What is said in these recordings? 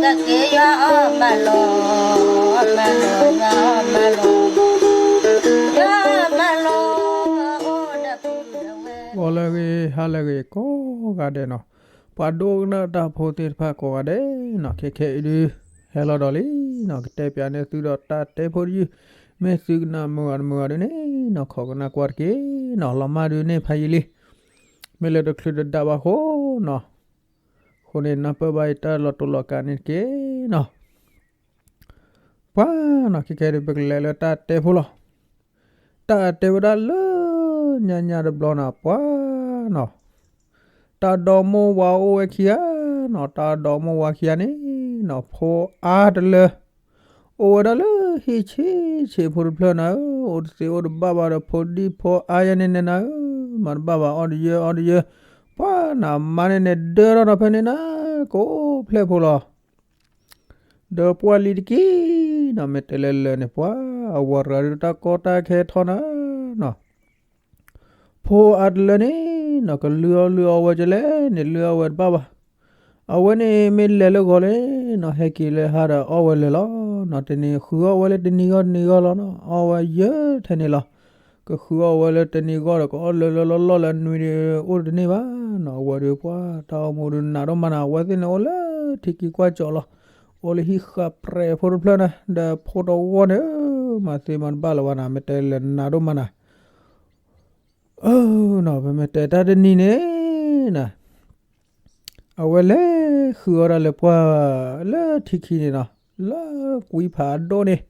က့ယွၤအီၣ်မၤလိာ်, မၤလိာ်, ယွၤအီၣ်မၤလိာ်, ယွၤအီၣ်မၤလိာ်, အိၣ်ဒီးပုၢ်ဒီးဝဲၢ်, ဂီၤလၢအဂ့ၤ ဟါလၢအဂ့ၤ ကိးဂၤဒဲးနီၤ, ပှၤဒိကနၣ်တၢ်ဖိသ့ၣ်တဖၣ်ကိးဂၤဒဲးနီၤ, ခဲခဲအံၤဒုး ဟဲလီၤဒီးလံနီၤ, ကတဲပၠးန့ၢ်သုဒီးတၢ်တဲဖိတယုၢ်, မ့ၢ်သုကနၣ်မုာ်ဂၤတမုာ်ဂၤဒုးန့ၣ်နီၤ, ခိးကနၣ်ကွၢ်တက့ၢ်နီၤ, လီၤမၢ်ဒုးန့ၢ်ဖးယံာ်လံ, မ့ၢ်လၢတချုးတဒၣ်ဘၣ်ဃိနီၤ အဃိန့ၣ် နၢ်ပၢၢ်ဘၣ်ယတၢ်လီၤတိၢ်လီၤကးန့ၣ်တက့ၢ်နီၤ. ပှၤနီၤ ခဲခဲဒုး ပကလဲၤလၢတၢ်တဲဖိလီၤ. တၢ်တဲဝဲဒၣ်လၢညါညါတဘျီနီၤ, ပှၤနီၤ တၢ်ဒီမိၢ်ဝၤအိၣ်ဝဲခံဂၤနီၤ, တၢ်ဒီမိၢ်ဝၤခံဂၤန့ၣ်နီၤ, ဖိအါတလၢ အိၣ်ဝဲဒၣ်လၢဟံၣ်ဆံးဆံးဖိတဖျၢၣ်နၤဧၢ, အိၣ်တသ့အိၣ်တဘၣ်ဘၣ်ဒီးဖိဒံဖိအါယဲန့ၣ်န့ၣ်နၤဧၢ, မၤတဘၣ်ဘၣ်အီၣ်တယၢအီတယၢ, ပှၤနၤမါန့ၣ်န့ၣ် ဒၢထီၣ်နီၤဖဲန့ၣ်နၤ, ကအိၣ်ဖျဲၣ်ဖိလီၤ. ဒီးပှၢ်လံတက့ၢ်နီၤ, မ့ၢ်တဲလၢလၢာ်န့ၣ် ပှၤအဝၤတဂၤဒုးတၢ်ကီတၢ်ခဲထီၣ်နၤနီၤ ဖိအါတလၢန့ၣ်နီၤ, ကလုၢ်အီၣ်လုၢ်အီဝဲကလဲၣ်န့ၣ် လုၢ်အီဝဲတဘၣ်ဘၣ်. အဝဲန့ၣ်မ့ၢ်လဲၤလၢဂီၤလဲၣ်နီၤ, ဟဲက့ၤလၢဟါဒီးအီၣ်ဝဲလၢာ်လီၤနီၤ, တနံၤဃုအီၣ်ဝဲလၢတနံၤဂီၢ်တနံၤဂီၢ်လီၤနီၤ, အီၣ်ဝဲယၢထဲန့ၣ်လီၤ. ကဃုအီၣ်ဝဲလၢတနံၤဂီၢ်ဒီး ကအီၣ်လၢလၢလီၢ်လီၢ်လၢအနွံဒုး အိၣ်တန့ၢ်ဘၣ်နီၤ, အဝဲဒုးပှၤတၢ်အိၣ်မူဒုးနးဒိၣ်မးနၤ, အဝဲသ့ၣ်န့ၣ်အိၣ်လၢထံကံကွၢ်ကၠီလီၤ. အိၣ်လၢဟံၣ်ဃာ်ပြဲးဖိတဖျၢၣ်နၤ, ဒီးဖိတဝီန့ၣ် မၤသ့မၤတဘၣ်လၢၤဘၣ်နၤ, မ့ၢ်တဲလၢနးဒိၣ်မးနၤ အၢနီၤ, ပမ့ၢ်တဲတၢ်တနံၤန့ၣ်နၤ, အဝဲလဲၤဃုအီၣ်ဒၣ်လၢပှၢ်လၢထံခံန့ၣ်နီၤ, လၢကွံဖးဒိၣ်န့ၣ်,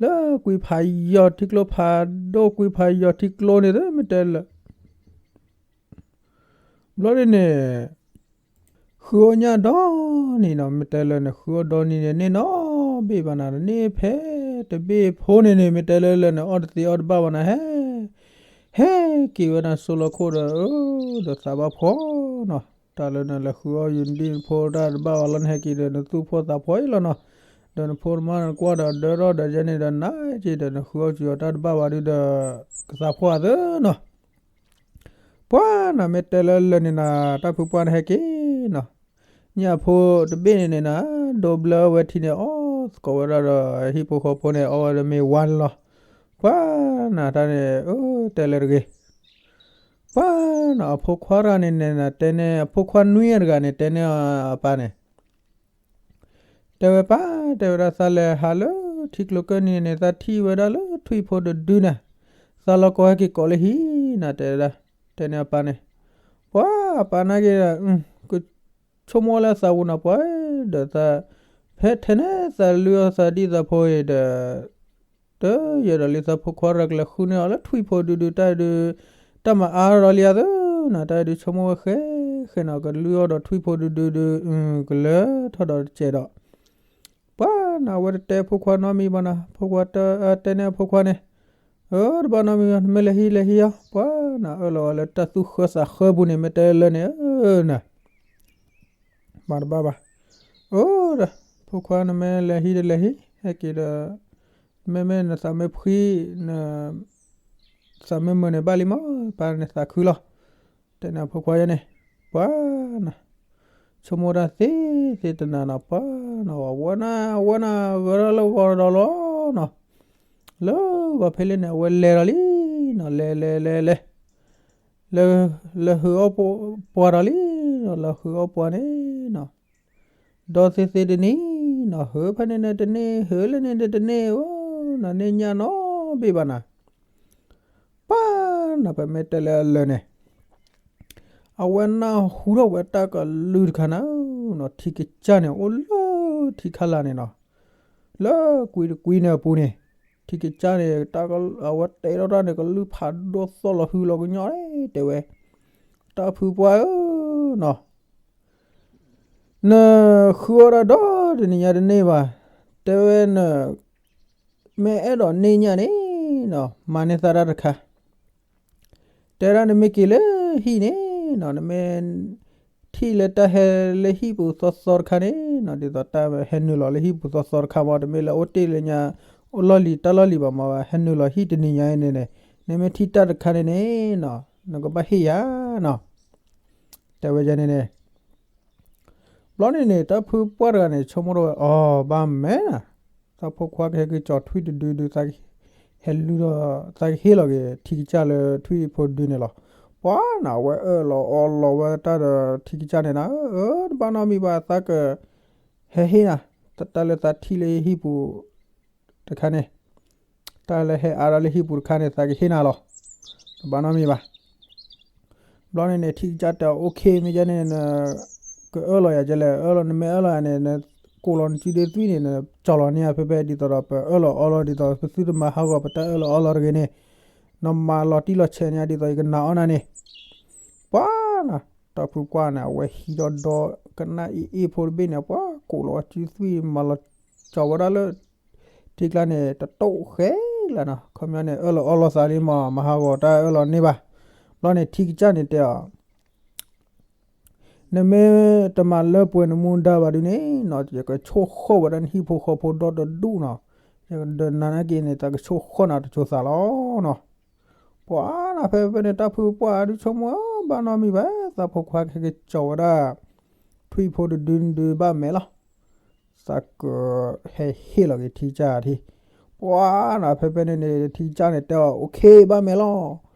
လၢကွံဖးယီၤထံကျိဖးဒိၣ်, ကွံဖးယီၤထံကျိန့ၣ် မ့ၢ်တဲလၢ ဘျီဒ်န့ၣ် ဃုအီၣ်ညၣ်ဒီနံၤနီၤ, မ့ၢ်တဲလၢနဃုအီၣ်ဒီနံၤန့ၣ် န့ၢ်နီဘ့ၣ်ဘၣ်နၤဒီး န့ၢ်ဖဲတဘ့ၣ်ဖိန့ၣ်န့ၣ် မ့ၢ်တဲလၢလၢနအီၣ်တသ့အီၣ်တဘၣ်ဘၣ်နၤ, ဟဲ ဟဲက့ၤဝဲဒၣ်စိလီၤခိၣ်ဒီး ဒီးသးဘၣ်ဖှီၣ်နီၤ, တၢ်လၢနလဲၤဃုအီၣ်ယူၤနဒံၣ်နဖိတၢ်တဘၣ်ဘၣ်လီၤ, နဟဲက့ၤဒီးနသူၣ်ဖှီၣ်သးဖှီၣ်အံၤလီၤနီၤ, ဒီးနဖိနမါနကွၢ်ဒီးဒၢထီၣ်ဒီးယဲန့ၣ်ဒီး နၤက့ၤဒီး နဃုအီၣ်က့ၤအီၤတၢ်တဘၣ်ဘၣ်ဒုဒီး ကသးဖှီၣ်အသၢနီၤ ပှၤနၤ မ့ၢ်တဲလၢလၢာ်န့ၣ်နၤ တၢ်ဖုပှၢ်န့ၣ်ဟဲက့ၤနီၤ, ညၣ်ဖိတဘ့ၣ်န့ၣ်န့ၣ်နၤ ဒိးဘျၢဝဲထံန့ၣ် အီၣ်သကိးဝဲဒၣ်ဒီး ဟံၣ်ဖိဃီဖိန့ၣ် အီၣ်ဝဲဒီးမ့ၢ်ဝါန့ၣ်လီၤ. ပှၤနၤတၢ်န့ၣ် အၢ တဲလၢတဂ့ၤ, ပှၤနၤ အဖိခွါတဂၤန့ၣ်န့ၣ်နၤ တဲန့ၢ်အဖိခွါနွံအတဂၤန့ၣ် တဲန့ၢ်အပၢ်န့ၣ် တဲဝဲပၢ် တဲဝဲဒၣ် သးလဲၤဟးလၢထံကျိကၢၢ်နံၤန့ၣ် သးထံၣ်ဝဲဒၣ်လၢထွံၣ်ဖိတဒုန့ၣ်, သးလီၤကီဟဲက့ၤကိးလၢဟံၣ်နၤ တဲဝဲဒၣ်, တဲန့ၢ်အပၢ်န့ၣ်, ပှၤအပၢ်နာ်က့ၤဒီး ကဆိကမိၣ်လၢသးပူၤနၤ ပှၤဧၢ ဒီးသး ဖဲထဲန့ၣ်သးလုၢ်အီၣ်သးဒံၣ်သးဖိအံၤဒီး တယဲၢ်ဒီးလံ သးဖိခွါရၤကလဲၤဃုန့ၢ်အီၤလၢထွံၣ်ဖိဒုဒု တၢ်ဒု တၢ်မၤအါထီၣ်လံအသၢနၤ တၢ်ဒုဆိကမိၣ်ဝဲဃဲဃဲနီၤ ကလုၢ်အီၣ်ဒီးထွံၣ်ဖိဒုဒုဒု ကလၢထီၣ်ဒီးတစဲးဒီး ပှၤနၤ အဝဲတတဲဖိခွါနီတမံၤဘၣ်နၤ ဖိခွါတဲ တဲန့ၢ်အဖိခွါန့ၣ်, အၢ တဘၣ်နီတမံၤဘၣ် နမ့ၢ်လဲၤဟံးလဲၤဟံးအီၤ ပှၤနၤ အၢၣ်လီၤဝဲလၢတၢ်သူၣ်ဃၢသးဃၢပူၤန့ၣ် မ့ၢ်တဲလၢန့ၣ် အၢ နၤ မၤတဘၣ်ဘၣ်. အိၣ်ဒီး ဖိခွါနမ့ၢ်လဲၤဟံးဒီးလဲၤဟံး ဟဲက့ၤဒီး မ့မ့ၢ်နသးမ့ၢ်ဖှံ နသးမ့ၢ်မုာ်န့ၣ်ဘၣ်လံမး ပၢ်န့ၣ်သးခုလီၤ. တဲန့ၢ်အဖိခွါယဲန့ၣ် ပှၤနၤ ဆိကမိၣ်တၢ်သ့သ့တနၤနီၤ ပှၤနၤ အဝဲနၤ အဝဲနၤ ဂဲၤထီၣ်လၢဂီၤဒီးလီၤနီၤ လၢဂီၤဖဲလၢန့ၣ် အဝဲလဲၤဒီးလံနီၤ လဲၤလဲၤလဲၤလဲၤ လၢ လၢဟုအီၣ်ပှၤဒီးလံနီၤ လၢဟုအီၣ်ပှၤန့ၣ်နီၤ ဒီသ့သ့တနံၤနီၤ ဟုဖဲန့ၣ်န့ၣ်တန့ၢ် ဟုလၢန့ၣ်န့ၣ်တန့ၢ် အိၣ်နၤန့ၢ်ညၣ်နီတဘ့ၣ်ဘၣ်နၤ ပၢ်နၤ ပမ့ၢ်တဲလၢအလၢာ်န့ၣ် အဝဲနၢ်ဟူထီၣ်ဝဲတၢ်ကလုၢ်တခါနၤနီၤ ထံကစၢ်န့ၣ် အိၣ်လၢထံခါလာ်န့ၣ်နီၤ လၢကွံတကွံန့ၣ်အပူၤန့ၣ် ထံကစၢ်န့ၣ် တၢ်က အဝဲတဲထီၣ်တၢ်န့ၣ် ကလုၢ်ဖးဒိၣ်သီၣ်လီၤဟုလီၤကညီန့ၣ် တဲဝဲ တၢ်ဖုပှၢ်ဧၢနီၤ နဃုအီၣ်ဒၣ်ဒီတနံၤညါတန့ၢ်ဘၣ် တဲဝဲန မ့ၢ်အဲၣ်ဒိးန့ၢ်ညၣ်န့ၣ်နီၤ မၤန့ၢ်သးတၢ်တခါ တဲဒၣ်နမ့ၢ်က့ၤလၢဟံၣ်န့ၣ်နီၤ နမ့ၢ်ထံၣ်လၢတၢ်ဟဲလၢဟံၣ်ပူၤသီသီတခါန့ၣ်နီၤ ဒ်သိးတၢ်ဟဲနုာ်လီၤလၢဟံၣ်ပူၤသီသီတခါမး တမ့ၢ်လၢအိၣ်တ့ၢ်လၢညါ အိၣ်လီၢ်လံၤတၢ်လီၢ်လံၤဘၣ်မး ဟဲနုာ်လီၤဟံၣ်တနံၤညါအံၤန့ၣ်န့ၣ် နမ့ၢ်ထံၣ်တၢ်တခါန့ၣ်န့ၣ်နီၤ နကဘၣ်ဟ့ၣ်ယၤနီၤ တဲဝဲယဲန့ၣ်န့ၣ် ဘျီန့ၣ်န့ၣ် တၢ်ဖုပှၢ်တဂၤန့ၣ် ဆိကမိၣ်ထီၣ်ဝဲ အီၤ ဘၣ်မဲာ်နၤ, သးဖိခွါကဟဲက့ၤကၠီၣ်ထွံၣ်တဒုဒုး သးဟဲလူၤဒီး သးကဟ့ၣ်လီၤက့ၤထံကစၢ်လၢထွံၣ်ဖိဒုန့ၣ်လီၤ. ပှၤနၤ အဝဲအၢၣ်လီၤအီလီၤဝဲတၢ်ဒီးထံကစၢ်န့ၣ်နၤ, အၢ တဘၣ်နီတမံၤဘၣ် သးကဟဲဟ့ၣ်နၤ, တၢ်လၢသးထံၣ်လၢဟံၣ်ပူၤ တခါန့ၣ်, တၢ်လၢဟဲအါထီၣ်လၢဟံၣ်ပူၤတခါန့ၣ် သးကဟ့ၣ်နၤလီၤ. တဘၣ်နီတမံၤဘၣ်. ဘျီန့ၣ်န့ၣ် ထံကစၢ်တဲအီၤ အိၣ်ခ့ မ့ၢ်ယဲန့ၣ် နကအၢၣ်လီၤယၤကဲလဲၣ်, အၢၣ်လီၤ နမ့ၢ်အၢၣ်လီၤယၤန့ၣ် နကိးလီၤနစုဒ့သွံၣ်န့ၣ် နကၠီၣ်လီၤန့ၢ်ယၤဖဲဖဲ ဒ်သိးဒီးပအၢၣ်လီၤအီလီၤ ဒ်သိးပသုတမၤဟးဂီၤပတၢ်အၢၣ်လီၤအီလီၤတဂ့ၤန့ၣ်, နမၤလီၤတံၢ်လီၤဆဲးန့ၢ်ယၤဒ်သိးယကနာ်အီၣ်နၤန့ၣ်. ပှၤနၤ တၢ်ဖုပှၢ်န့ၣ် အဝဲဟံးဒီးဒီကနၣ်အ့ၣ်အ့ၣ်ဖိတဘ့ၣ်န့ၣ် ပှၤကိးလီၤအစုသွံၣ် မၤလီၤကၠီၣ်ဝဲဒၣ်လၢ ထံကျါန့ၣ် တတိၢ်ဃဲလၢာ်နီၤ, ခီပညီန့ၣ် အၢၣ်လီၤအီလီၤသးလံမး မၤဟးဂီၤတၢ်အၢၣ်လီၤန့ၢ်ဘၣ်. ဘျီန့ၣ် ထံကစၢ်န့ၣ်တဲအီၤ နမ့ၢ်တမၤလၢပှဲၤနမူဒါဘၣ်ဒုန့ၣ်နီၤ ယကဆိၣ်ဃီၣ်ဝဲဒၣ်နဟံၣ်ဖိဃီဖိဒီတဒူၣ်နီၤ, ယကဒုးနၤနာ်က့န့ၣ် သးကဆိၣ်ဃီၣ်နၤတစိၤသးလီၤနီၤ. ပှၤနၤဖဲဖဲန့ၣ် တၢ်ဖုပှၢ်ဒုဆိကမိၣ် ဘၣ်နီတမံၤဘၣ် သးဖိခွါကဟဲက့ၤကၠီၣ်ဝဲဒၣ် ထွံၣ်ဖိတဒုဒုဘၣ်မဲာ်လီၤ. သးကဟဲဟ့ၣ်လီၤက့ၤထံကစၢ်ထံ, ပှၤနၤဖဲဖဲန့ၣ်န့ၣ် ထံကစၢ်န့ၣ်တဲအီၤ အိၣ်ခ့ ဘၣ်မဲာ်လီၤ.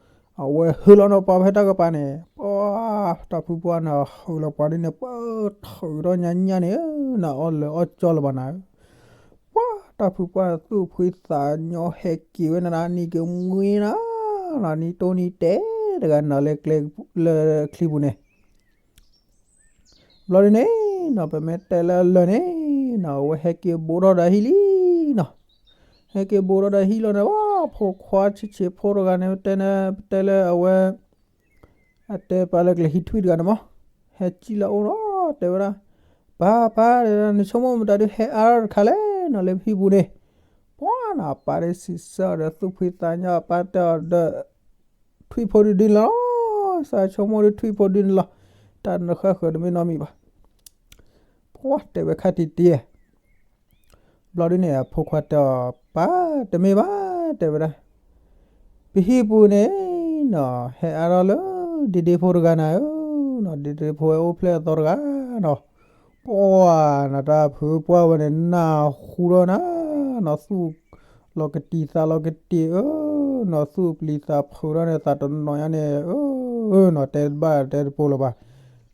အဝဲဟုလီၤနီၤပှၤဖဲတၢ်ကပၤန့ၣ် ပှၤတၢ်ဖုပှၢ်န့ၣ် ဟုလီၤပှၤဒ်န့ၣ် ပၢၢ်ထီၣ်ဒီးညါညါန့ၣ် နအီၣ်လၢအီၣ်ကၠီလၢၤဘၣ်နၤဧၢ. ပှၤတၢ်ဖုပှၢ်သူၣ်ဖှံသးညီဟဲက့ၤဝဲနၤ နံၤကမှံနၤ, နံၤတိၢ်နံၤတဲတဂၤနၤလၢကျဲလၢချံပူၤန့ၣ် ဘျီဒ်န့ၣ်နီၤ ပမ့ၢ်တဲလၢအလၢာ်န့ၣ်နီၤ အဝဲဟဲက့ၤဘိးထီၣ်ဒီးဟံၣ်လံနီၤ. ဟဲက့ၤဘိးထီၣ်ဒီးဟံၣ်လီၤန့ၣ် ဝဲဖိခွါဆံးဆံးဖိတဂၤန့ၣ် တဲန့ၣ် ပတဲလၢအဝဲ အတဲပာ်လၢကျဲဟံၣ်ထွံၣ်တဂၤန့ၣ်မး ဟဲကံၣ်လၢအအိၣ်နီၤ တဲဝဲဒၣ် ပၢ်ပၢ် နဆိကမိၣ်မတၤဒုးဟဲအါထီၣ်တခါလဲၣ်နီၤ လၢပဟံၣ်ပူၤန့ၣ်. ပှၤနၤ အပၢ်ဒီးစံးဆၢအီၤဒီးသူၣ်ဖှံသးညီ အပၢ်တဲအီၤဒီး ထွံၣ်ဖိဒုဒုန့ၣ်လီၤ. သးဆိကမိၣ်ဒီးထွံၣ်ဖိဒုန့ၣ်လီၤ. တၢ်နဃၣ်ဃၢၤတမ့ၢ်နီတမံၤဘၣ်. ပှၤတဲဝဲခါတံၢ်တံၢ် ဘျီဒ်န့ၣ် အဖိခွါတဲအီၤ ပၢ်တမ့ၢ်ဘၣ် တဲဝဲဒၣ် ပဟံၣ်ပူၤန့ၣ်နီၤ ဟဲအါထီၣ်လၢ ဒ့ဒ့ဖိတဂၤနၤဧၢနီၤ ဒ့ဒ့ဖိဝဲအိၣ်ဖျဲၣ်အသီတဂၤနီၤ. ပှၤနၤ တၢ်ဖုပှၢ်ဝဲန့ၣ် နၢ်ဟူထီၣ်နၤနီၤ သူၣ်လီၤကတံာ်သးလီၤကတံာ်ဧၢနီၤ သူၣ်ပျံၤသးဖုးထီၣ်န့ၣ် သးတနီၤညါန့ၣ် အၢနီၤ တဲတဘၣ်တဲတပိၤလၢၤဘၣ်.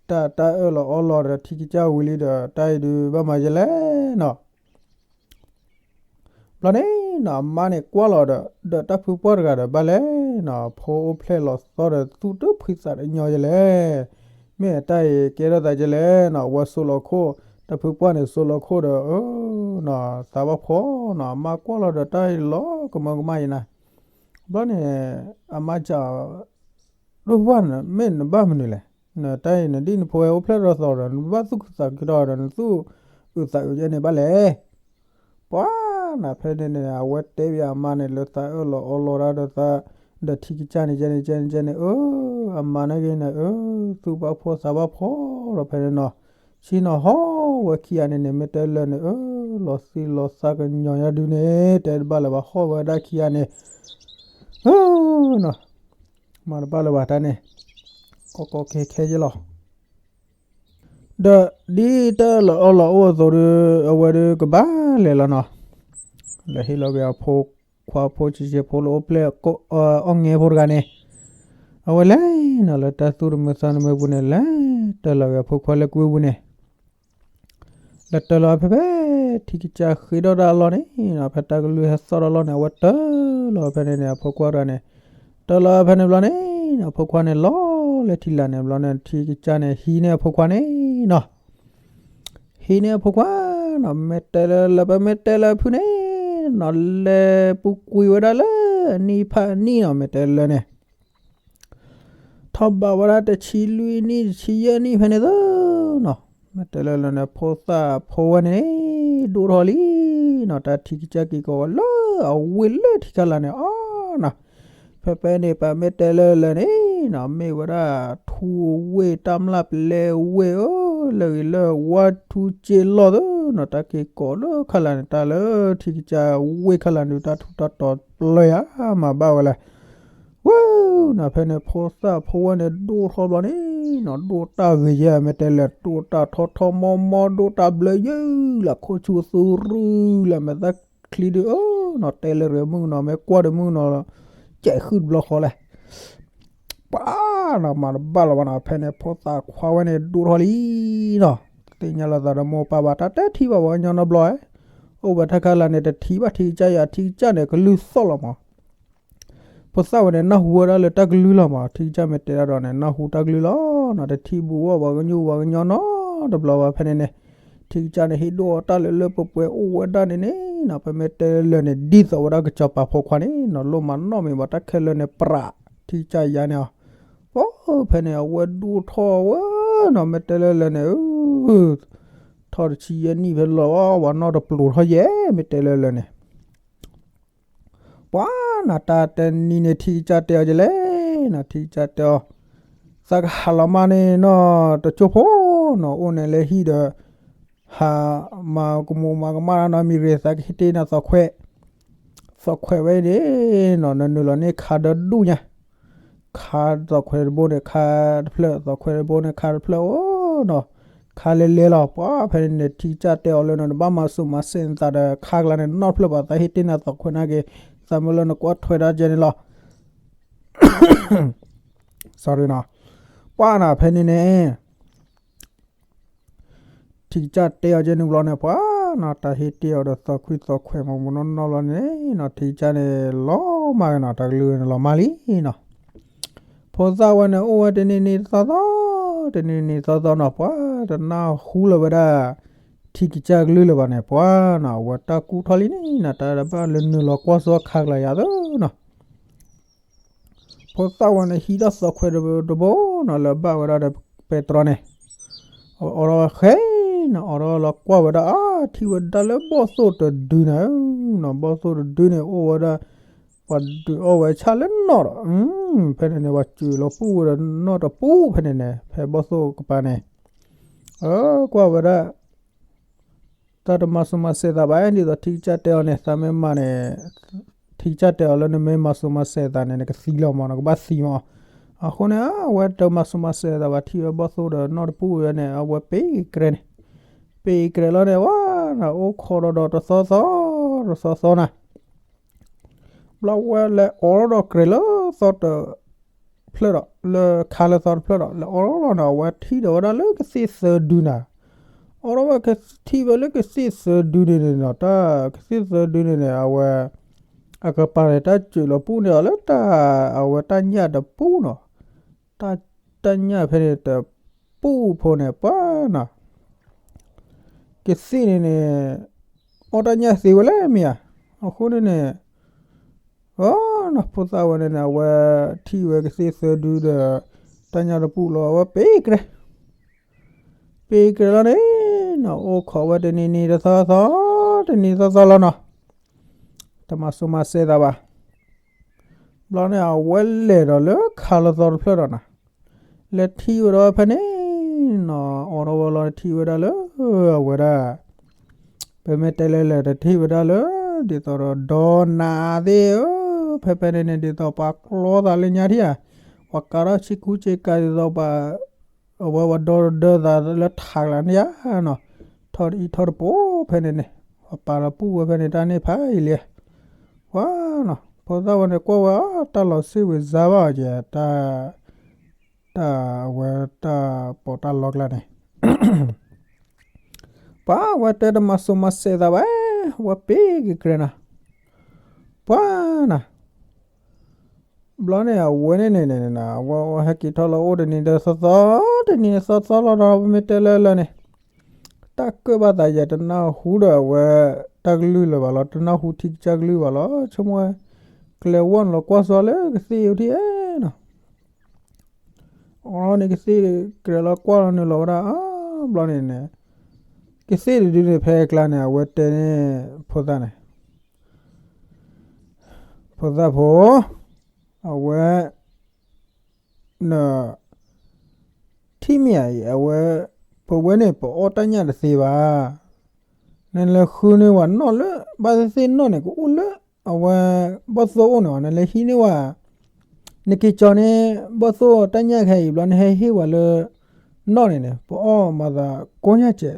တၢ်တၢ်အၢၣ်လီၤအီလီၤဒီးထံကစၢ်ဝံၤလံဒီး တၢ်အံၤဒုးဘၣ်မၤယဲလဲၣ်နီၤ. ဘျီန့ၣ်နီၤ အမါန့ၣ်ကွၢ်လီၤဒီး ဒီးတၢ်ဖုပှၢ်တဂၤဒီးဘၣ်လဲၣ်နီၤ ဖိအိၣ်ဖျဲၣ်လီၤသီဒီးသူၣ်တဖှံသးတညီယဲလဲၣ်. မ့ၢ်တၢ်အံၤကဲထီၣ်သးယဲလဲၣ်နီၤ အဝဲစိလီၤခိၣ် တၢ်ဖုပှၢ်န့ၣ်စိလီၤခိၣ်ဒီး အၢနီၤ သးဘၣ်ဖှီၣ်နီၤ အမါကွၢ်လီၤဒီးတၢ်အံၤလီၤကမၢကမၣ်ယဲနၤ. ဘျီန့ၣ် အမါစံး ဒိၣ်ပှၢ်န့ၣ် မ့ၢ်နဘၣ်မနုၤလဲၣ်. နတၢ်အံၤနဒ်နဖိဝဲအိၣ်ဖျဲၣ်ထီၣ်သီဒီး နဘၣ်သူၣ်ခုသးခုထီၣ်ဒီး နသူၣ်အုးသးအုးယဲန့ၣ်ဘၣ်လဲၣ်. ပှၤနၤဖဲန့ၣ်န့ၣ် အဝဲတဲဘၣ်အမါန့ၣ် လၢသးအၢၣ်လီၤအီလီၤတၢ်ဒီးသး ဒီးထံကစၢ်န့ၣ် ကဲန့ၣ် ကဲန့ၣ် ကဲန့ၣ် အၢ အမါန့ၣ်ဂ့ၤန့ၣ် အၢ သူၣ်ဘၣ်ဖှီၣ်သးဘၣ်ဖှီၣ်ဒီးဖဲန့ၣ်နီၤ ဆ့ၣ်နီၤဟီၣ်ဝဲခံဂၤန့ၣ်န့ၣ် မ့ၢ်တဲလၢာ်န့ၣ် အၢ လီၤသံလီၤသးကညီၤညါဒုးန့ၣ် တဲတဘၣ်လၢၤဘၣ် ဟီၣ်ဝဲဒၣ်ခံဂၤန့ၣ် နီၤ မၤတဘၣ်လၢၤဘၣ်တၢ်န့ၣ် ကီကီခဲခဲယဲလီၤ. ဒီးဒ်တၢ်လီၤအီၣ်လီၤအိၣ်အသိးဒီး အဝဲဒီးကဘၣ်လဲၤလီၤနီၤ လဲၤဟ့ၣ်လီၤက့ၤအဖိခွါဖိဆံးဆံးဖိလၢအိၣ်ဖျဲၣ် အီၣ်ငဲဖိတဂၤန့ၣ် အဝဲလဲၤနီၤ လၢတၢ်သူၣ်တမုာ်သးတမုာ်ပူၤန့ၣ် လဲၤတၢ်လီၤက့ၤအဖိခွါလၢကွံာ်ပူၤန့ၣ် လဲၤတၢ်လီၤဖဲဖဲ ထံကစၢ်ဃ့ထီၣ်ဒၣ်အလီၢ်န့ၣ်နီၤ ဖဲတၢ်ကလုၢ်ဟဲသီၣ်ဒီးလီၢ်န့ၣ် အဝဲတၢ်လီၤဖဲန့ၣ်န့ၣ် အဖိခွါတဂၤန့ၣ် တၢ်လီၤဖဲန့ၣ်ဘျီန့ၣ်နီၤ အဖိခွါန့ၣ်လီၤလဲၤထံလာ်န့ၣ်ဘျီန့ၣ် ထံကစၢ်န့ၣ် ဟံးန့ၢ်အဖိခွါန့ၣ်နီၤ ဟံးန့ၢ်အဖိခွါနီၤ မ့ၢ်တဲလၢလၢပမ့ၢ်တဲလၢဖုန့ၣ်နီၤ လဲၤပူၤကွံာ်ဝဲဒၣ်လၢအနံၣ်ဖးအနံၣ်နီၤ မ့ၢ်တဲလၢန့ၣ် ထီၣ်ဘးဝဲဒၣ်တဆံလွံၢ်နံၣ် တဆံယဲၢ်နံၣ်ဖဲန့ၣ်သၢနီၤ မ့ၢ်တဲလၢလၢန့ၣ် ဖိသၣ်ဖိဝဲန့ၣ် ဒိၣ်ထီၣ်လံနီၤ တၢ်ထံကစၢ်က့ၤကီးဝဲလၢအဝ့ၢ်လၢထံခါလာ်န့ၣ်အီၤနီၤ ဖဲဖဲန့ၣ် ပမ့ၢ်တဲလၢလၢန့ၣ်နီၤ မ့ၢ်ဝဲဒၣ်ထူဝ့ၢ် တၢ်မျၢ်ပလဲဝ့ၢ်ဧၢ လၢဂ့ၤလၢဝါထူစ့လီၢ်သၢနီၤ တၢ်က့ၤကီးလၢခါလာ်န့ၣ် တၢ်လၢထံကစၢ်ဝ့ၢ်ခါလာ်န့ၣ် တၢ်ထူးတၢ်တီၤပျၢၤယၤမၤဘၣ်ဝဲလဲၣ် ပှၤနီၤ ဖဲန့ၣ် ဖိသၣ်ဖိဝဲန့ၣ် ဒိၣ်ထီၣ်ဘျီန့ၣ်နီၤ ဒိၣ်တၢ်ဂ့ၤယဲၢ် မ့ၢ်တဲလၢာ် ဒိၣ်တၢ်ထီထီမီမီ ဒိၣ်တၢ်ဘျၢယဲၢ်လၢ ခိၣ်ဆူၣ်သူရူလၢ မဲာ်သၣ်ချံဒုးအၢနီၤ တဲလၢာ်မုၣ်နီၤ မ့ၢ်ကွၢ်ဒီးမုၣ်နီၤ ကဲဃုာ်တဘျီဃီလဲၣ် ပှၤနီၤ မၤတဘၣ်လီၤဘၣ်နီၤ ဖဲန့ၣ် ဖိသၣ်ခွါဝဲန့ၣ် ဒိၣ်ထီၣ်လံနီၤ သ့ၣ်ညါလီၤသးဒီးမိၢ်ပၢ်ဘၣ် တၢ်တဲထံၣ်ဘၣ်ပှၤကညီနီတဘျီဧါ အိၣ်ဝဲတၢ်ခါလၢာ်န့ၣ် တထံၣ်ဘၣ်ထံကစၢ်ယၤ ထံကစၢ်န့ၣ် ကလုၢ်သီၣ်လီၤမး ဖိသၣ်ဝဲန့ၣ် နၢ်ဟူဝဲဒၣ်လၢတၢ်ကလုၢ်လီၤမး ထံကစၢ်မ့ၢ်တဲဒၣ်ဒီးန့ၣ် နၢ်ဟူတၢ်ကလုၢ်လီၤနီၤ တထံၣ်ဘူးဝဲပှၤကညီပှၤကညီနီတဘျီဘၣ် ဖဲန့ၣ်န့ၣ် ထံကစၢ်န့ၣ် ဟ့ၣ်ဒိၣ်အီၤတၢ်လၢလၢပှဲၤပှဲၤအိၣ်ဝဲဒၣ်န့ၣ်န့ၣ်နီၤ ပမ့ၢ်တဲလၢာ်န့ၣ် ဒ်သိးဝဲဒၣ်ကစီၤပၤဖိခွါန့ၣ်နီၤ လိၣ်မၤနီၣ်မ့ၢ်ဘၣ်တၢ်ခဲလၢာ်န့ၣ် ပြးထံကစၢ်ယၤန့ၣ်အီၤ ပှၤဖဲန့ၣ် အဝဲဒိၣ်ထီၣ်ဝဲနီၤ မ့ၢ်တဲလၢလၢာ်န့ၣ် ထီၣ်တဆံယဲၢ်နံၣ်ဖဲလီၤ ပှၤနီၢ်တပျိၤထီၣ်ယဲၢ် မ့ၢ်တဲလၢလၢာ်န့ၣ် ပှၤနီၤ တၢ်တနံၤန့ၣ် ထံကစၢ်တဲအီၤဒ်လဲၣ်နီၤ ထံကစၢ်တဲအီၤ သးကဟးလီၤမၢ်န့ၣ်နီၤ တကၠိၢ်ဖိနီၤ အိၣ်န့ၣ်လၢဟံၣ်ဒီး ဟးမၤကမူးမၤကမၣ်နီၤ မ့ၢ်ဂ့ၤ သးကဟ့ၣ်တ့ၢ်နၤသီခွဲး သီခွဲးဝဲန့ၣ်နီၤ နနုာ်လီၤန့ၢ်ခါဒီဒူၣ်ညါ ခါသီခွဲးတဘိန့ၣ် ခါတဖျၢၣ် သီခွဲးတဘိန့ၣ် ခါတဖျၢၣ်အိၣ်နီၤ ခါလဲၤလဲၤလီၤ ပှၤဖဲန့ၣ်န့ၣ် ထံကစၢ်တဲအီၤလၢနတဘၣ်မၤစူးမၤစဲးနသးဒီး ခါကျါန့ၣ် နီတဖျၢၣ်ဘၣ် သးဟ့ၣ်တ့ၢ်နၤသီခွဲးနာ်က့ၤ သးမ့ၢ်လၢနကွၢ်ထွဲဒၣ်ကဲန့ၣ်လီၤ sorry နီၤ ပှၤနီၤ ဖဲန့ၣ်န့ၣ် ထံကစၢ်တဲအီၤကဲန့ၣ်ဘျီန့ၣ် ပှၤနီၤ တၢ်ဟ့ၣ်တ့ၢ်အီၤဒီးသီခွံသီခွဲးမ့ၢ်မ့ၢ်နီၢ်နီၢ်ဘျီန့ၣ်နီၤ ထံကစၢ်န့ၣ် လီၤမၢ်က့ၤနီၤ တၢ်ကလုၢ်န့ၣ်လီၤမၢ်လံနီၤ ဖိသၣ်ဝဲန့ၣ် အိၣ်ဝဲတနံၤနံၤသီသီ တနံၤနံၤသီသီနီၤ ပှၤတနၢ်ဟူလၢၤဝဲဒၣ် ထံကစၢ်ကလုၢ်လၢၤဘၣ်န့ၣ် ပှၤနီၤ အဝဲတၢ်ကူၣ်ထီၣ်လံန့ၣ်နီၤ တၢ်တဘၣ်လၢနုာ်လီၤကွၢ်စီခါကလၤယၤသၢနီၤ ဖိသၣ်ဝဲန့ၣ် ဟံးထီၣ်သီခွဲးတဘိနီၤ လၢဘၣ်ဝဲဒၣ်ဒီးပဲတြီန့ၣ် အအိးထီၣ်ဝဲဃဲနီၤ အိးထီၣ်လီၤကွၢ်ဝဲဒၣ် အါ ထံၣ်ဝဲဒၣ်လၢဘီၣ်သိၣ်တဒုန့ၣ်နီၤ ဘီၣ်သိၣ်တဒုန့ၣ် အိၣ်ဝဲဒၣ် ပှၤဒုးအီၣ်ဝဲဆၣ်လၢနီၣ်ဒီး ဖဲန့ၣ်န့ၣ် ပှၤစၢၤလီၤပူၣ်ဝဲဒီးနီၣ်တပူၤဖဲန့ၣ်န့ၣ် ဖဲဘီၣ်သိၣ်ကပၤန့ၣ် အၢ ကွၢ်ဝဲဒၣ် တၢ်တမၤစူးမၤစဲးသးဘၣ် ဒ်သိးထံကစၢ်တဲအီၤန့ၣ် သးမ့ၢ်မၤန့ၣ် ထံကစၢ်တဲအီၤလၢနမ့ၢ်မၤစူးမၤစဲးသးန့ၣ် နကသံလီၤမး နကဘၣ်သံမး အဃိန့ၣ် အဝဲတမၤစူးမၤစဲးသးဘၣ် ထံၣ်ဝဲဘီၣ်သိၣ်ဒီးနီၣ်တပူၤဝဲန့ၣ် အဝဲပ့ၤကရဲန့ၣ် ပ့ၤကရဲလီၤန့ၣ် ဝဲ အိၣ်ခိးဒီးဒီးတသီသီ တသီသီနၤ ဘျီဝဲလဲၤအိးထီၣ်ဒီးကြဲးလၢသီတဖျၢၣ်ဒီး လၢခါလၢသီတဖျၢၣ်ဒီး လဲၤအိးထီၣ်လီၤန့ၣ် အဝဲထံၣ်ဒီးဝဲဒၣ်လၢကသ့ၣ်သၢဒုနၤ အိးထီၣ်ဝဲကထံၣ်ဝဲလၢကသ့ၣ်သၢဒုန့ၣ်န့ၣ်နီၤ တၢ်ကသ့ၣ်သၢဒုန့ၣ်န့ၣ် အဝဲ အကပၤန့ၣ် တၢ်စၢၤလီၤပူၣ်န့ၢ်အီၤလၢတၢ် အဝဲတၢ်ညၣ်တပူၤနီၤ တၢ် တၢ်ညၣ်ဖဲန့ၣ်တပူၤဖိန့ၣ် ပှၤနီၤ ကသ့ၣ်န့ၣ်န့ၣ် အီၣ်တၢ်ညၣ်သ့ဝဲလဲၣ်မ့ၢ်ဧါ, အဃိန့ၣ်န့ၣ် အနီၤ ဖိသၣ်ဝဲန့ၣ်န့ၣ် အဝဲထံၣ်ဝဲကသ့ၣ်သၢဒုဒီး တၢ်ညၣ်တပူၤလီၤ အဝဲပ့ၤကရဲ ပ့ၤကရဲလီၤန့ၣ်နီၤ အိၣ်ခိးဝဲတနံၤနံၤတသီသီ တနံၤသီသီလီၤနီၤ တမၤစူးမၤစဲးသးဘၣ်. ဘျီန့ၣ် အဝဲလဲၤဒီးလၢခါလၢသီတဖျၢၣ်ဒီးနီၤ, လဲၤထံၣ်ဝဲဒီးဖဲန့ၣ်နီၤ အိးထီၣ်ဝဲလီၤ ထံၣ်ဝဲဒၣ်လၢ အဝဲဒၣ် ပမ့ၢ်တဲလဲၣ်လဲၣ် တထံၣ်ဝဲဒၣ်လၢ ဒ်သိးဒီးဒီနးသ့ၣ်ဧၢ, ဖဲဖဲန့ၣ်န့ၣ် ဒ်သိးပှၤကျီသးလၢညါထံၣ်ဧါ, ပှၤကးထီၣ်ဆ့ကူဆ့ကၤဒ်သိးပှၤ အဝဲပှၤဒီဒီသးလၢထးကျါန့ၣ်ဧါနီၤ, ထီၣ်တအံၤထီၣ်တပိာ်ဖဲန့ၣ်န့ၣ် ပှၤပာ်လီၤပူၣ်ဝဲဖဲန့ၣ် တၢ်န့ၣ်ဖးအံၤလံ, ပှၤနီၤ ဖိသၣ်ဝဲန့ၣ်ကွၢ်ဝဲ တၢ်လီၤစ့ၣ်ဝံၤစါဘၣ်အီၤကဲ တၢ် တၢ်အဝဲတၢ်ပီးတၢ်လီကျါန့ၣ် ပှၤဝဲတဲတမၤစူးမၤစဲးသးဘၣ်, ဝဲပ့ၤက့ၤကြဲးနီၤ, ပှၤနီၤ, ဘျီန့ၣ် အဝဲန့ၣ်န့ၣ်န့ၣ် အဝဲဟဲက့ၤထီၣ်လီၤအိၣ်တနံၤဒီးသီသီ, တနံၤဒီးသီသီလီၤဒီး ပမ့ၢ်တဲလၢလၢန့ၣ် တၢ်ကၢၣ်ဘၣ်သးယဲ တနၢ်ဟူဒီးအဝဲ တၢ်ကလုၢ်လၢၤဘၣ်လီၤ, တနၢ်ဟူထံကစၢ်ကလုၢ်ဘၣ်လီၤ, ဆိကမိၣ်ဝဲ ကျဲဝီၢ်န့ၣ်လီၤကွၢ်စီလၢကသ့ၣ်အူထံၣ်ဧဲနီၤ အီၤန့ၣ်ကသ့ၣ်ကြဲးလီၤကွၢ်လီၤနုာ်လီၤဝဲဒၣ် အါဘျီန့ၣ်န့ၣ် ကသ့ၣ်တဒုန့ၣ် ဖဲအကျါန့ၣ် အဝဲတဲန့ၣ်ဖိသၣ်န့ၣ် ဖိသၣ်ဖိ အဝဲ န ထံၣ်မ့ၢ်ဧါအံၤ အဝဲ ပဝဲန့ၣ် ပအီၣ်တၢ်ညၣ်တသ့ဘၣ်, နလဲၤဃုန့ၢ်ဝဲနီၣ်လၢ ဘၣ်သ့ၣ်သ့ၣ်နီၣ်န့ၣ် ကအိၣ်လၢ အဝဲ ဘီၣ်သိၣ်အိၣ်န့ၣ် နလဲၤဟံးန့ၢ်ဝဲ နက့ၤကၠီန့ၣ် ဘီၣ်သိၣ်တၢ်ညၣ်ခဲအံၤဘျီ နဟဲဟ့ၣ်ဝဲလၢနီၣ်န့ၣ်န့ၣ် ပအီၣ်မၤသးကိးညါကဲး,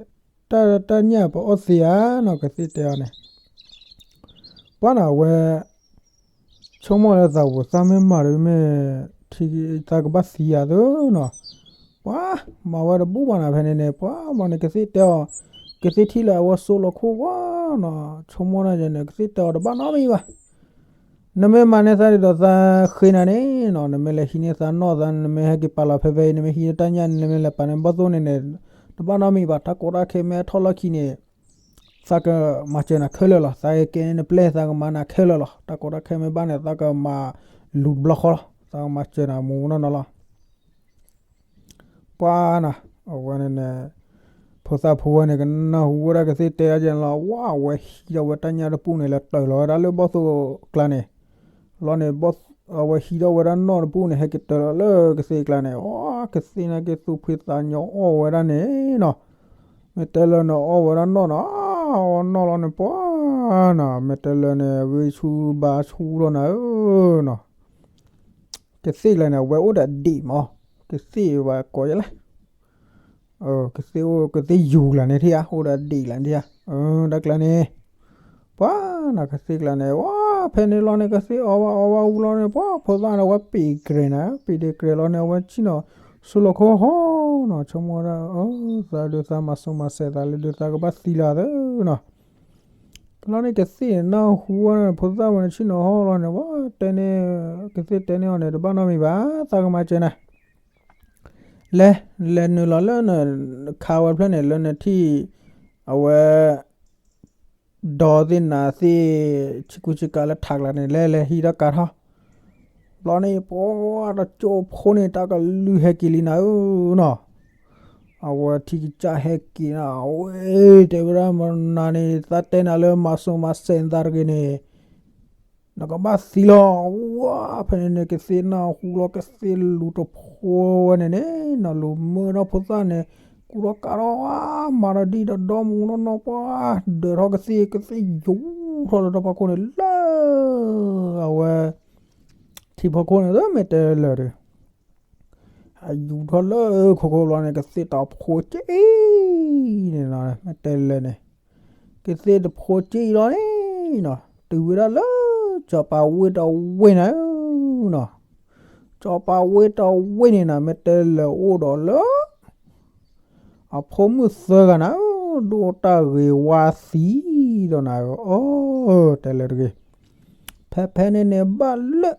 တၢ်တၢ်ညၣ်ပအီၣ်သ့ဧါနီၤ ကသ့ၣ်တဲအီၤန့ၣ်. ပှၤနီၤဝဲ ဆိကမိၣ်လၢသးဝံၤသးမ့ၢ်မၤဒီးမ့ၢ် ထံသးကဘၣ်သံယၤသၢနီၤ. ပှၤ မၤဝဲတဘူၣ်ဘၣ်နီၤ ဖဲန့ၣ်န့ၣ် ပှၤမၤန့ၣ် ကသ့ၣ်တဲအီၤ, ကသ့ၣ်ထံၣ်လၢအဝဲစိလီၤခိၣ်ဝဲနီၤ ဆိကမိၣ်ဒၣ်ယဲန့ၣ် ကသ့ၣ်တဲအီၤတဘၣ်နီတမံၤဘၣ်. နမ့ၢ်မၤန့ၢ်သးဒ်သိးသးဃ့နၤန့ၣ်နီၤ နမ့ၢ်လဲၤဟံးန့ၢ်သးနီၣ်သး နမ့ၢ်ဟဲက့ၤပာ်လီၤဖဲဖဲအံၤ နမ့ၢ်ဟံးန့ၢ်တၢ်ညၣ်န့ၣ် နမ့ၢ်လဲၤပာ်န့ၢ်ဘီၣ်သိၣ်န့ၣ်န့ၣ် တဘၣ်နီတမံၤဘၣ် တၢ်ကီတၢ်ခဲမ့ၢ်ဟဲထီၣ်လီၢ်ခံန့ၣ် သးကမၤစၢၤနၤခဲလၢာ်လီၤ. သးကကဲန့ၢ်နပျဲၢ် သးကမၤနၤခဲလၢာ်လီၤ. တၢ်ကီတၢ်ခဲမ့ၢ်ဘၣ်န့ၣ် သးကမၤလူၤတဘျီဃီလီၤ. သးကမၤစၢၤနၤမူနီၢ်နီၢ်လီၤ. ပှၤနီၤ အဝဲန့ၣ်န့ၣ် ဖိသၣ်ဖိဝဲန့ၣ် ကနၢ်ဟူဝဲဒၣ်ကသ့ၣ်တဲဒ်န့ၣ်လီၤ. ဝါ အဝဲဟံးထီၣ်ဝဲတၢ်ညၣ်တပူၤန့ၣ် လဲၤတၢၤလီၤဝဲဒၣ်လၢဘီၣ်သိၣ်ကျါန့ၣ် လီၤန့ၣ် အဝဲဟံးထီၣ်ဝဲဒၣ်နီၣ်တပူၤန့ၣ် ဟဲက့ၤတၢၤလီၤလၢကသ့ၣ်ကျါန့ၣ် အကသ့ၣ်န့ၣ်က့ၤသူၣ်ဖှံသးညီအီၣ်ဝဲဒၣ်န့ၣ်နီၤ. မ့ၢ်တဲလၢာ်န့ၣ် အီၣ်ဝဲဒၣ်နီၣ်နီၤ အီၣ်နီၣ်လီၤန့ၣ် ပှၤနီၤ မ့ၢ်တဲလၢာ်န့ၣ် ဂ့ၤဆူဘါဆူလီၤနၤဧၢနီၤ. ကသ့ၣ်ကျါန့ၣ် အဝဲအိၣ်ဒီးဒံးမး ကသ့ၣ်ဝဲကိးယလဲၣ် ကသ့ၣ်အိၣ် ကသ့ၣ်ယူၤကျါန့ၣ်ထံၣ်ဧါ အိၣ်ဒီးဒံးကျါန့ၣ်ထံၣ်ဧါ. တၢ်ကျါန့ၣ် ပှၤနီၤ ကသ့ၣ်ကျါန့ၣ် ဝါ ဖဲန့ၣ်လီၤန့ၣ် ကသ့ၣ်အီၣ်ဝဲအီၣ်ဝဲအူလီၤန့ၣ် ပှၤဖိသၣ်န့ၣ် အဝဲပ့ၤတြဲၤနၤ ပ့ၤတြဲၤလီၤန့ၣ် အဝဲဆ့ၣ်နီၤ စိလီၤခိၣ်ဟီနီၤ ဆိကမိၣ်ဝဲဒၣ် သးဒုးသးမၤစိၤမၤစဲးသးလၢဒုးသးကဘၣ်သံလီၤသၢနီၤ. လီၤန့ၣ် ကသ့ၣ်န့ၣ် နၢ်ဟူဝဲန့ၣ် ဖိသၣ်ဝဲန့ၣ် ဆ့ၣ်နီၤဟီလီၤန့ၣ် ဝဲတဲန့ၣ် ကသ့ၣ်တဲန့ၢ်အီၤန့ၣ် တဘၣ်နီတမံၤဘၣ် သးကမၤစၢၤနၤ လဲၤ လဲၤနုာ်လီၤလၢနခါဝဲဖျၢၣ်န့ၣ် လၢနထံၣ် အဝဲ ဒီးသ့ၣ်နၤသ့ၣ် ဆ့ကူဆ့ကၤလၢထးကျါန့ၣ် လဲၤလဲၤဟံးထီၣ်ကၤထီၣ် ဘျီန့ၣ် ပှၤတကၠိဖိန့ၣ် တၢ်ကလုၢ်ဟဲက့ၤလံနၤဧၢနီၤ. အဝဲထံကစၢ်ဟဲက့ၤနၤ အဝဲတဲဝဲဒၣ် မနၤန့ၣ် သးတဲနၤလၢမၤစိၤမၤစဲးနသးတဂ့ၤန့ၣ် နကဘၣ်သံလီၤ. ဝါ ဖဲန့ၣ်န့ၣ် ကသ့ၣ်နၢ်ဟူလီၤ ကသ့ၣ်လူၤတဖိဝဲန့ၣ်န့ၣ်နီၤ လူၤမၢထီၣ်ဖိသၣ်န့ၣ် ကူထီၣ်ကၤထီၣ် ဝါ မၤဒီးဒံၣ်ဒီးဒီမူနီၢ်နီၢ် ပှၤဒၢးထီၣ်ကသ့ၣ် ကသ့ၣ်ယူၤထီၣ်လၢတၢ်ဖီခိၣ်န့ၣ် လၢ အဝဲ ထံဖီခိၣ်န့ၣ် မ့ၢ်တဲလၢာ်ဒီး အယူၤထီၣ်လၢခိခိၣ်ဘျီန့ၣ် ကသ့ၣ်တဖိက့ၢ်အံၤန့ၣ်နီၤ မ့ၢ်တဲလၢာ်န့ၣ် ကသ့ၣ်တဖိက့ၢ်အံၤလီၤန့ၣ်နီၤ တုၤဝဲဒၣ်လၢ စီၤပၤဝ့ၢ်တဝ့ၢ်နၤဧၢနီၤ. စီၤပၤဝ့ၢ်တဝ့ၢ်န့ၣ်နၤ မ့ၢ်တဲလၢာ်အိၣ်ဒီးလၢ အဖိမုၣ်သၢဂၤနၤဧၢ ဒိၣ်တၢ်ဂ့ၤဝါသံဒီးနၤဧၢ အၢ တဲလၢာ်တဂ့ၤ. ဖဲဖဲန့ၣ်န့ၣ်ဘၣ်လၢ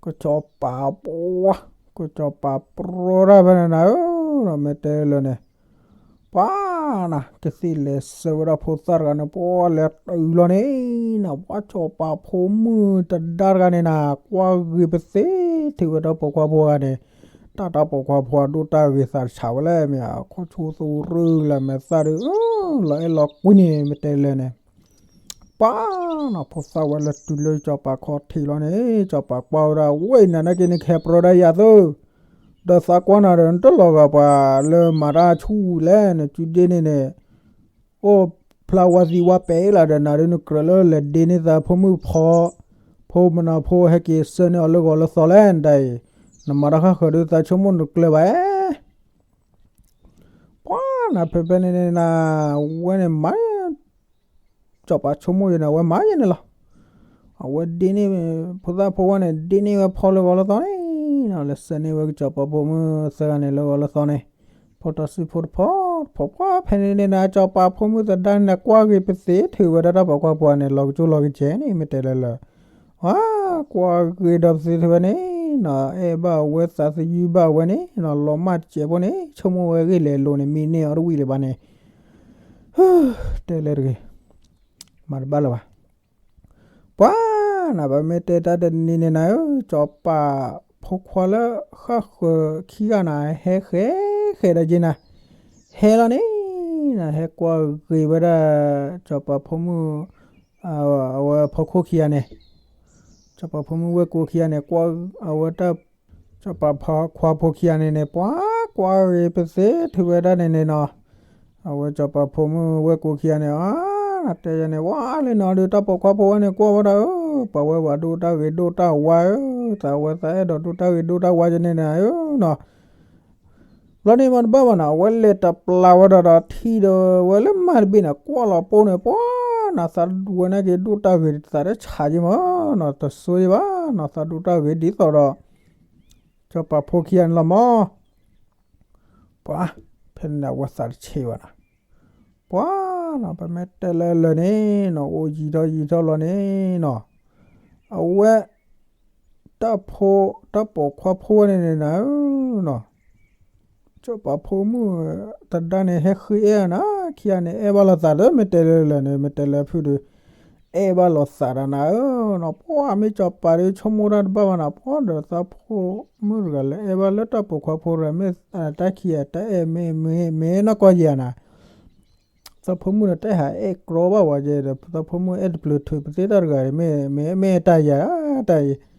ကစီၤပၤပှၤ ကစီၤပၤပြီတၢ်ဖဲန့ၣ်နၤဧၢ မ့ၢ်တဲလၢာ်န့ၣ် ပှၤနၤ ကသ့ၣ်လဲၤဆှၢဝဲဒၣ်ဖိသၣ်တဂၤန့ၣ် ပှၤလဲၤတုၤလီၤန့ၣ်နၤ ပှၤစီၤပၤဖိမုၣ်တဒါတဂၤန့ၣ်နၤ ကွၢ်ဂ့ၤပသ့ ထံၣ်ဝဲတၢ်ပိာ်ခွါဖိဂၤန့ၣ် တၢ်တၢ်ပိာ်ခွါဖိအဒိၣ်တၢ်ဂ့ၤ သးတဆးဝဲလဲၣ် မ့ၢ်အခီၣ်ဆိသူရ့လၢမဲာ်သၣ်ဒီး လီၤအဲၣ်လီၤကွံန့ၣ် မ့ၢ်တဲလၢာ်န့ၣ် ပှၤနီၤ ဖိသၣ်ဝဲလဲၤတုၤလၢစီၤပၤခီၣ်ထံးလီၤန့ၣ် စီၤပၤကွၢ်ဝဲဒၣ် ဝဲနၤနာ်က့န့ၣ် ကဟဲပြီတၢ်ယၤသၢ ဒီးသးကွၢ်နၤဒီး နတလီၤဂာ်ပှၤလၢမၤတၢ်ဆူၣ်လဲၣ် နစုဒ့န့ၣ်န့ၣ် အိၣ်ဖျါဝါသံဝါပဲာ်လၢဒီး နၤဒုးနကြၢးလၢလဲၤဒ့န့ၢ်သးဖိမုၣ်ဖီ ဖိမနၤဖိဟဲက့ၤဆှၢန့ၢ်အီၤလၢဂီၤလၢသီလဲၣ် နတၢ်အံၤ နမၤတၢ်ဃၣ်ဃၢၤဒုးသးဆိကမိၣ်နကျၢၤဘၣ် ပှၤနၤဖဲဖဲန့ၣ်န့ၣ်နၤ ဝဲန့ၣ်မၤ စီၤပၤဆိကမိၣ်ယဲန့ၣ် အဝဲမၤယဲန့ၣ်လီၤ. အဝဲဒ့န့ၢ် ဖိသၣ်ဖိဝဲန့ၣ် ဒ့န့ၢ်ဝဲဖီလၢဂီၤလၢသီန့ၣ် လဲၤဆှၢန့ၢ်ဝဲကစီၤပၤဖိမုၣ်သၢဂၤန့ၣ်လၢဂီၤလၢသီန့ၣ် ဖိတၢ်စုဖိတဖီတဖီ ပှၤဖဲန့ၣ်န့ၣ်နၤ စီၤပၤဖိမုၣ်သဒါန့ၣ် ကွၢ်ဂ့ၤပသ့ ထံၣ်ဝဲဒၣ်တၢ်ပိာ်ခွါဖိန့ၣ် လီၤကကၠိလီၤကစဲးန့ၣ် မ့ၢ်တဲလၢာ်လၢာ် ဝါ ကွၢ်ဂ့ၤဒီးပသ့ထံၣ်ဝဲန့ၣ်နီၤ အဲၣ်ဘၣ်ဝဲသးသယုၢ်ဘၣ်ဝဲန့ၣ်နီၤ လီၤမၢ်တစဲးဖိန့ၣ် ဆိကမိၣ်ဝဲဂ့ၢ်လဲၤလိၤန့ၣ် မံန့ၢ်အီၤတဝံၣ်လၢၤဘၣ်န့ၣ် တဲလၢတဂ့ၤ မၤတဘၣ်လၢၤဘၣ်. ပှၤနၤ ပမ့ၢ်တဲတၢ်တနံၤန့ၣ်နၤဧၢ စီၤပၤဖိခွါလၢဃၣ်ဃၢၤခံဂၤနၤ ဟဲဃဲဃဲဒီးက့ၤနၤ ဟဲလီၤန့ၣ် နၤဟဲကွၢ်ဂ့ၤဝဲဒၣ် စီၤပၤဖိမုၣ် အဝဲဖီခိၣ်ခံဂၤန့ၣ် စီၤပၤဖိမုၣ်ဝဲၢ်ကိခံဂၤန့ၣ် ကွၢ်အဝဲတၢ် စီၤပၤခွါဖိခံဂၤန့ၣ်န့ၣ် ပှၤကွၢ်ဂ့ၤပသ့ထံၣ်ဝဲဒၣ်န့ၣ်န့ၣ်နီၤ အဝဲစီၤပၤဖိမုၣ်ဝဲၢ်ကိခံဂၤန့ၣ် အါ တဲယၤန့ၣ် ဝါလၢနီၤဒီးတၢ်ပိာ်ခွါဖိဝဲန့ၣ် ကွၢ်ဝဲဒၣ်ဧၢ ပှၤဝဲဝဲဒိၣ်တၢ်ဂ့ၤဒိၣ်တၢ်ဝါဧၢ သးဝဲသးအဲၣ်ဒိးဒိၣ်တၢ်ဂ့ၤဒိၣ်တၢ်ဝါကန့ၣ်နၤဧၢနီၤ. ဘျီန့ၣ်မ့ၢ်တဘၣ်ဘၣ်နီၤ အဝဲလဲၤတပျၢ်ဝဲဒီးဒီးထံၣ်ဒီးဝဲလၢမါတဘ့ၣ်န့ၣ် ကွၢ်လီၤပိၢ်န့ၣ် ပှၤနီၤ သးဝဲန့ၣ်က့ၤဒိၣ်တၢ်ဂ့ၤသးတဆးက့မးနီၤ တစိယဘၣ်နီၤ သးဒိၣ်တၢ်ဂ့ၤဒ်သိးဒီး စီၤပၤဖိခံဂၤန့ၣ်လီၤမး ပှၤ ဖဲန့ၣ်အဝဲသးတဆံးဘၣ်နီၤ ပှၤနီၤ ပမ့ၢ်တဲလၢလၢာ်န့ၣ်နီၤ အိၣ်ယံာ်ထီၣ်ယံာ်ထီၣ်လီၤန့ၣ်နီၤ အဝဲ တၢ်ဖိ တၢ်ပိာ်ခွါဖိဝဲန့ၣ်န့ၣ်နၤဧၢနီၤ စီၤပၤဖိမုၣ်တဒါန့ၣ် ဟဲဃ့အဲၣ်နၤ ခံဂၤန့ၣ် အဲၣ်ဘၣ်လိာ်သးလၢ မ့ၢ်တဲလၢလၢာ်န့ၣ် မ့ၢ်တဲလၢဖုဒုး အဲၣ်ဘၣ်လိာ်သးဒီးနၤဧၢနီၤ ပှၤမ့ၢ်စီၤပၤဒီး ဆိကမိၣ်တၢ်တဘၣ်ဘၣ်နၤ ပှၤဒီးသးဖိမုၣ်တဂၤလၢ အဲၣ်ဘၣ်လၢတၢ်ပိာ်ခွါဖိတဂၤ မ့ၢ်တၢ်ခံဂၤတၢ်အဲၣ်မ့ၢ် မ့ၢ်နီၢ်ကီၢ်ယၤနၤ သးဖိမုၣ်န့ၣ် တၢ်ဟးအဲၣ်ကြီဘၣ်ဝဲကဲဒီး သးဖိမုၣ်အဲၣ်တပျုၤထုးပသ့တၢ်တဂၤ မ့ၢ် မ့ၢ် မ့ၢ်တၢ်ယၤ တၢ်အံၤ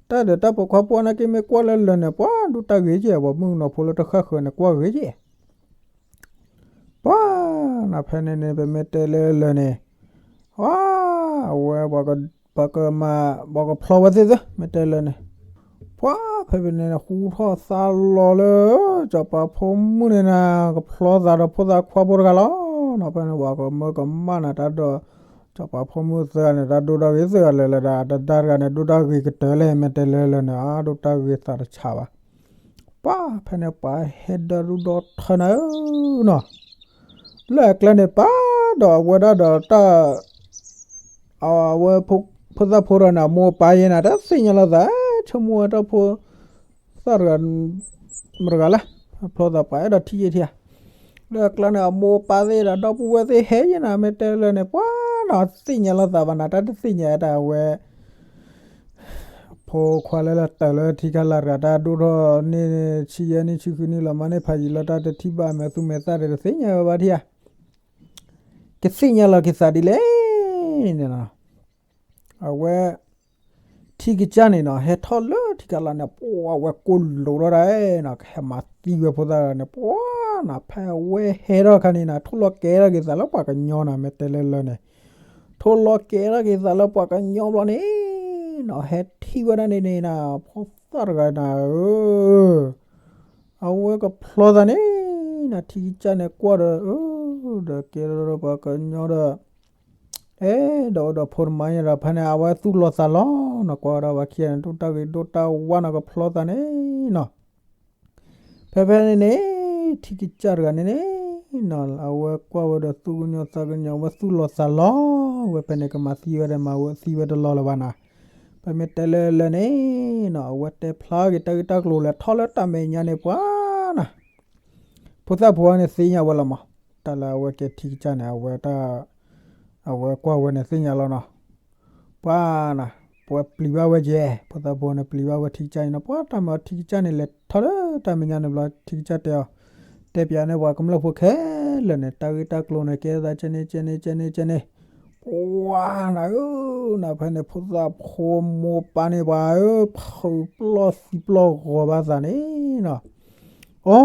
တၢ်ဒီးတၢ်ပိာ်ခွါဖိနာ်က့ မ့ၢ်ကွၢ်လၢလၢာ်န့ၣ် ပှၤဒိၣ်တၢ်ဂ့ၤကဲ ပှၤမုၣ်ကနီၤဖိလၢတဃၣ်ဃၢၤန့ၣ် ကွၢ်ဂ့ၤကဲ ပှၤနီၤ ဖဲန့ၣ်န့ၣ် ပမ့ၢ်တဲလၢလၢာ်န့ၣ် ပှၤ အဝဲ ပှၤကမၤ ပှၤကဖျီဝဲသ့ၣ်သ့ၣ် မ့ၢ်တဲလၢာ်န့ၣ် ပှၤဖဲဖဲန့ၣ် ဟူထီၣ်သါလီၤလၢ စီၤပၤဖိမုၣ်န့ၣ်နၤ ကဖျီသးဒီးဖိသၣ်ခွါဖိတဂၤလီၤနီၤ ဖဲန့ၣ် ပှၤကမၢကမၣ်နၤတၢ်ဒီး စီၤပၤဖိမုၣ်သၢဂၤန့ၣ် တၢ်ဒိၣ်တၢ်ဂ့ၤသၢဂၤလၢာ်လၢာ်ဒီး တဒါတဂၤန့ၣ် ဒိၣ်တၢ်ဂ့ၤကတၢၢ်လဲၣ် မ့ၢ်တဲလၢလၢာ်န့ၣ် အဒိၣ်တၢ်ဂ့ၤသးတဆးဘၣ် ပှၤဖဲန့ၣ် ပှၤဟဲဒၢဒူၣ်ဒီထၢနၤဧၢနီၤ လၢအကျဲန့ၣ် ပၢ်ဒီးအဝဲဒၣ်ဒီးတၢ် အဝဲ ဖိသၣ်ဖိတဂၤန့ၣ် အမိၢ်အပၢ်ယဲနၤ တသ့ၣ်ညါလိာ်သး ဆိကမိၣ်ဝဲတၢ်ဖိ သၣ်တဂၤ မတဂၤလဲၣ် ဖျီသးပှၤအဲၣ်ဒိးထံၣ်ယဲထံဧါ လၢအကျဲန့ၣ် အမိၢ်အပၢ်သ့ၣ်ဒီး ဒီပုၢ်ဝဲၢ်သ့ၣ်ဟဲယဲနၤ မ့ၢ်တဲလၢာ်န့ၣ် ပှၤနီၤ သ့ၣ်ညါလိာ်သးဘၣ်နၤ တၢ်တသ့ၣ်ညါတၢ်အဝဲ ဖိခွါလၢလၢတၢ်လၢထံခါလၢ်တဂၤ တၢ်ဒိၣ်ထီၣ်န့ၢ်ဆံယဲၢ်နံၣ်ဆံဃုနံၣ်လီၤ မၤန့ၢ်ဖးယံာ်လီၤ တၢ်တထံၣ်ဘၣ်အမဲာ်သူမဲာ်သၣ်ဒီး တသ့ၣ်ညါဝဲဘၣ်ထံဧါ ကသ့ၣ်ညါလီၤက့ၤသးဒ်လဲၣ်န့ၣ်နီၤ အဝဲ ထံကစၢ်န့ၣ်နီၤ ဟဲထီၣ်လၢထံခါလၢ်န့ၣ် ပှၤဝဲကိၢ်လိာ်ထီၣ်ဒၣ်နီၤ ကဟဲမၤသံဝဲဖိသၣ်တဂၤန့ၣ် ပှၤနီၤ ဖဲအဝဲဟဲထီၣ်အခါန့ၣ်နီၤ ထိၣ်လီၤကဲထီၣ်က့ၤသးလၢပှၤကညီနီၤ မ့ၢ်တဲလၢလၢာ်န့ၣ် ထိၣ်လီၤကဲထီၣ်က့ၤသးလၢပှၤကညီဘျီန့ၣ်နီၤ ဟဲထံၣ်ဝဲဒၣ်န့ၣ်န့ၣ်နီၤ ဖိသၣ်တဂၤနၤဧၢ အဝဲကဖျီသးန့ၣ်နီၤ ထံကစၢ်န့ၣ်ကွၢ်ဒီး အၢ ဒီးကဲထီၣ်ပှၤကညီဒီး အဲၣ်ဒိးအိၣ်ဒီးဖိတမါညါဒီး ဖဲန့ၣ် အဝဲသူၣ်လီၤသးလီၤနီၤ ကွၢ်ဝဲဒၣ်ပှၤခံဂၤန့ၣ် ဒိၣ်တၢ်ဂ့ၤဒိၣ်တၢ်ဝါနီၤ ကဖျီသးန့ၣ်နီၤ ဖဲဖဲန့ၣ်န့ၣ် ထံကစၢ်တဂၤန့ၣ်န့ၣ်နီၤ အဝဲကွၢ်ဝဲဒီးသူၣ်ကညီၤသးကညီၤ အဝဲသူၣ်လီၤသးလီၤ ဝဲဖဲန့ၣ် ကမၤသံဝဲဒီးမၤဝဲသံဝဲတလီၢ်လၢၤဘၣ်နီၤ ပမ့ၢ်တဲလၢလၢာ်န့ၣ်နီၤ အဝဲတဲဖျါက့ၤတၢ်ဂ့ၢ်တၢ်ကျိၤလဲၤထီၣ်လၢတၢ်မဲာ်ညါန့ၣ် ပှၤနီၤ ဖိသၣ်ဖိန့ၣ်သ့ၣ်ညါဝဲလီၤမး တၢ်လၢအဝဲကဲထံကစၢ်န့ၣ် အဝဲတၢ် အဝဲကွၢ်ဝဲန့ၣ်သ့ၣ်ညါလီၤနီၤ ပှၤနီၤ ပဝဲပျံၤဘၣ်ဝဲယဲ ဖိသၣ်ဖိန့ၣ်ပျံၤဘၣ်ဝဲထံကစၢ်န့ၣ်နီၤ ပှၤတၢ်မၤထံကစၢ်န့ၣ်လဲၤထီၣ်လၢတၢ်မဲာ်ညါန့ၣ်ဘျီ ထံကစၢ်တဲအီၤ တဲပၠးန့ၢ်ပှၤကမျၢၢ်ဖိခဲလၢာ်န့ၣ် တၢ်ဂ့ၢ်တၢ်ကျိၤန့ၣ် ကဲသးကဲန့ၣ်ကဲန့ၣ်ကဲန့ၣ်ကဲန့ၣ် ပှၤနီၤဧၢ နီၤဖဲန့ၣ် ဖိသၣ်ဖိမိၢ်ပၢ်န့ၣ်ပှၤဧၢ ဖုပျီၢ်သံပျီၢ်ဂီၤဘၣ်သးန့ၣ်နီၤ အိ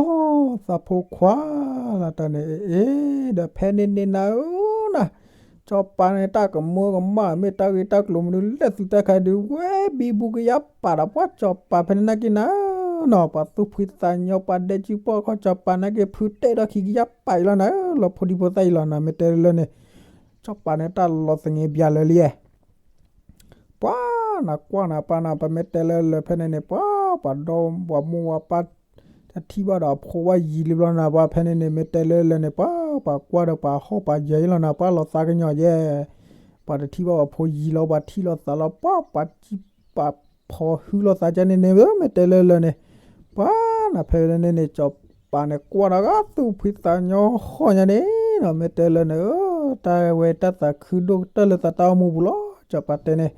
သးဖိခွါလၢတၢ်န့ၣ် အ့ ဒီးဖဲန့ၣ်န့ၣ်နၤဧၢနီၤ စီၤပၤန့ၣ် တၢ်ကမၢကမၣ် မ့ၢ်တၢ်ဂ့ၢ်တၢ်ကျိၤမနုၤလဲၣ် သုတၢ်ခါဒုး ဝဲဘံဘူကယါပာ်ဒီးပှၤစီၤပၤဖဲန့ၣ်နာ်က့နၤဧၢနီၤ ပှၤသူၣ်ဖှံသးညီ ပှၤဒဲကၠူပီၢ်ခီၣ် စီၤပၤနာ်က့ ဖုတဲာ်ထီၣ်ခံကယါပာ်အံၤလီၤနၤဧၢ လီၤဖိဒံဖိသၣ်အံၤလီၤနၤ မ့ၢ်တဲလၢလၢာ်န့ၣ် စီၤပၤန့ၣ် တၢ်လီၤသင့ဘၠးလၢာ်လံ ပှၤနီၤ ကွၢ်နၤပၢ်နီၤ ပမ့ၢ်တဲလၢလၢာ်ဖဲန့ၣ်န့ၣ် ပှၤ ပှၤဒီ ပှၤမိၢ်ပှၤပၢ် တထံၣ်ဘၣ်ဒီးအဖိဝဲယံာ်လံဘျီနၤ ပှၤဖဲန့ၣ်န့ၣ် မ့ၢ်တဲလၢလၢာ်န့ၣ် ပှၤ ပှၤကွၢ်ဒီးပှၤဟီၣ်ပှၤယၢၤအံၤလီၤနၤ ပှၤလီၤသးကညီၤယဲ ပှၤတထံၣ်ဘၣ်ပှၤဖိယံာ်လီၤ ပှၤထံၣ်လိာ်သးလီၤ ပှၤ ပှၤစံၣ်ပာ်ဖီဟုလိာ်သးကန့ၣ်န့ၣ် မ့ၢ်တဲလၢလၢာ်န့ၣ် ပှၤနီၤ ဖဲန့ၣ်န့ၣ် စီၤပၤန့ၣ် ကွၢ်ဒီးဂၤသူၣ်ဖှံသးညီဃီညါန့ၣ်နီၤ မ့ၢ်တဲလၢာ်န့ၣ် တၢ်ဝဲတၢ်သးခုဒိၣ်ကတၢၢ်လၢသးတၢ်အိၣ်မူပူၤလီၤ စီၤပၤတဲန့ၣ်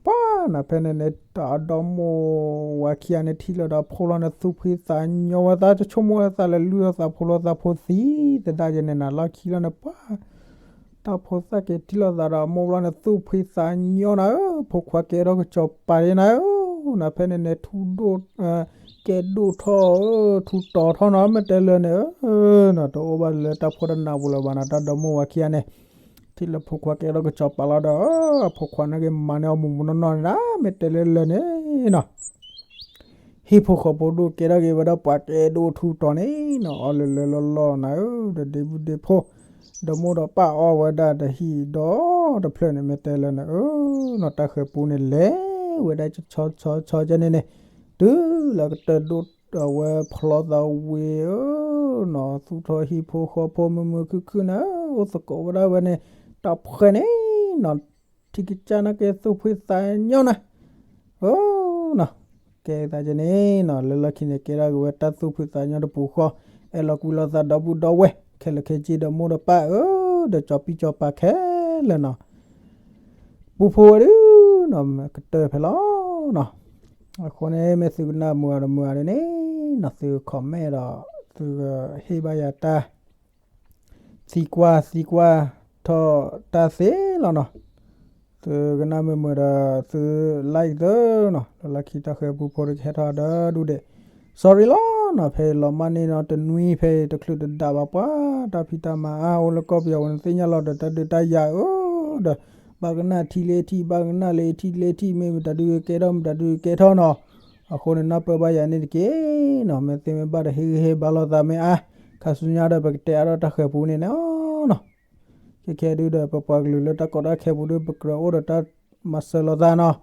ပှၤနီၤဖဲန့ၣ်န့ၣ် တၢ်အဒီမိၢ်ဝၤခံဂၤန့ၣ် ထံၣ်လီၤဒီးဖိလီၤန့ၣ် သူၣ်ဖှံသးညီဝဲသး တဆိကမိၣ်လၢသးလဲၤလုၢ်ထီၣ်သးဖိလီၤသးဖိသံ သဒၣ်ယဲန့ၣ်နၤ လီၢ်ခံလီၤန့ၣ် ပှၤ တၢ်ဖိသၣ်က့ၤထံၣ်လိာ်သးဒီးမိၢ်ဘျီန့ၣ် သူၣ်ဖှံသးညီနၤဧၢ ဖိခွါကဲထီၣ်ကစီၤပၤယဲနၤဧၢ နၤဖဲန့ၣ်န့ၣ် ထူဒိၣ် ကဲဒိၣ်ထီၣ် ထူတီၤထီၣ်နီၤ မ့ၢ်တဲလၢာ်န့ၣ် နီၤ တအိၣ်ဘၣ်လၢတၢ်ဖှီၣ်တနးပူၤလၢၤဘၣ်နီၤ တၢ်ဒီမိၢ်ဝၤခံဂၤန့ၣ် ထံၣ်လၢဖိခွါကဲထီၣ်ကစီၤပၤလီၤဒီး ဖိခွါန့ၣ်က့ၤမၤန့ၢ်အီၤမူးမူးနီၢ်နီၢ်န့ၣ်ဒၣ် မ့ၢ်တဲလၢလၢာ်န့ၣ်နီၤ ဟံၣ်ဖိဃီဖိဒိၣ်ကဲထီၣ်က့ၤဝဲဒၣ်ပှၤကဲဒိၣ်ထူတီၤန့ၣ်နီၤ အီၣ်လၢလၢလီၢ်လီၢ်နၤဧၢ ဒီးဒ့မုၣ်ဒ့ဖိ ဒီးမိၢ်ဒီးပၢ်အီၣ်ဝဲဒၣ်ဒီးဟံၣ်ဒီတဖျၢၣ်န့ၣ် မ့ၢ်တဲလၢနၤဧၢနီၤ တၢ်ဃဲၤပူန့ၣ်လဲၤဝဲဒၣ်ဆီဆီဆီကဲန့ၣ်န့ၣ် တုၤလၢကတၢၢ်ဒိၣ်အဝဲဖျီသးဝံၤဧၢနီၤ သူၣ်ထီၣ်ဟံၣ်ဖိဃီဖိမုာ်မုာ်ခုၣ်ခုၣ်နၤဧၢ အိၣ်သကိးဝဲဒၣ်ဝဲန့ၣ် တၢ်ဖှဲးန့ၣ်နီၤ ထံကစၢ်န့ၣ်က့ၤသူၣ်ဖှံသးညီနၤ ဧၢနီၤ ကဲသးကဲန့ၣ်နီၤ လၢလီၢ်ခံန့ၣ် ကဲထီၣ်က့ၤဝဲတၢ်သူၣ်ဖှံသးညီတပူၤဃီ အဲၣ်လီၤကွံလီၤသးဒီပုၢ်ဒီဝဲၢ် ခဲလၢာ်ခဲဆ့ဒီးမိၢ်ဒီးပၢ်ဧၢ ဒီးကၠီၤပံၣ်ကၠီၤပၤခဲလၢာ်နီၤ ပူဖိဝဲဒုနီၤ ကတၢၢ်ဖဲလီၤနီၤ အဃိန့ၣ် မ့ၢ်သုကနၣ်မုာ်အီၤဒီးမုာ်အီၤဒ်န့ၣ်နီၤ သု comment ဒီး သုကဟ့ၣ်ဘၣ်ယၤတၢ် သံကွၢ် သံကွၢ်ထီၣ်တၢ်သ့လီၤနီၤ သုကနၣ်မုာ်မုာ်ဒီး သု like သုနီၤ လၢလီၢ်ခံတၢ်ဃဲၤပူဖိတကဟဲထီၣ်ဒီးဒူၣ်ဒဲး sorry လီၤနီၤ ဖဲလီၤမၢ်န့ၢ်နီၤ တနွံဖဲအံၤ တချုးတဒၣ်ဘၣ်ပှၤ တၢ်ဖံးတၢ်မၤအါ အိၣ်လၢကီၢ်ပယီၤဝဲန့ၣ် သ့ၣ်ညါလီၤဒီးတၢ်ဒုးတၢ်ယၤဧၢ ဒီး ဘၣ်ကနၣ်ထံလၢထံ ဘၣ်ကနၣ်လၢထံလၢထံ မ့ၢ်မတၤဒုးကဲထီၣ် မတၤဒုးကဲထီၣ်နီၤ အဃိန့ၣ် နၢ်ပၢၢ်ဘၣ်ယၤန့ၣ်တက့ၢ်နီၤ မ့ၢ်သ့မ့ၢ်ဘၣ်ဒီး ဟ့ၣ်ဂံၢ်ဟ့ၣ်ဘါလိာ်သးမ့ၢ်အါ ခါဆူညါဒီး ပကတဲအါထီၣ်တၢ်ဃဲၤပူန့ၣ်နီၤ ခဲခဲဒုဒီး ပပှၤကလုာ်လၢတၢ်ကီတၢ်ခဲပူၤဒု ပကြၢးအိၣ်ဒီးတၢ်မၤစၢၤလိာ်သးနီၤ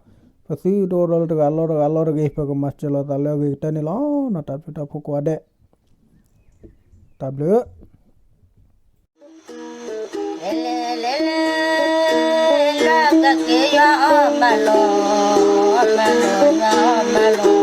ပသုတအိၣ်ဒီးလၢတဂၤလီၢ်တဂၤလီၢ်တဂ့ၤ ပကမၤစၢၤလိာ်သးလၢအဂ့ၤကတၢၢ်န့ၣ်လီၤနီၤ တၢ်ဘျုးတၢ်ဖှိၣ်ကိးဂၤဒဲး တၢ်ဘျုး လၢကက့ၤယွၤအီၣ်မၤလိာ် မၤလိာ်ယွၤအီၣ်မၤလိာ်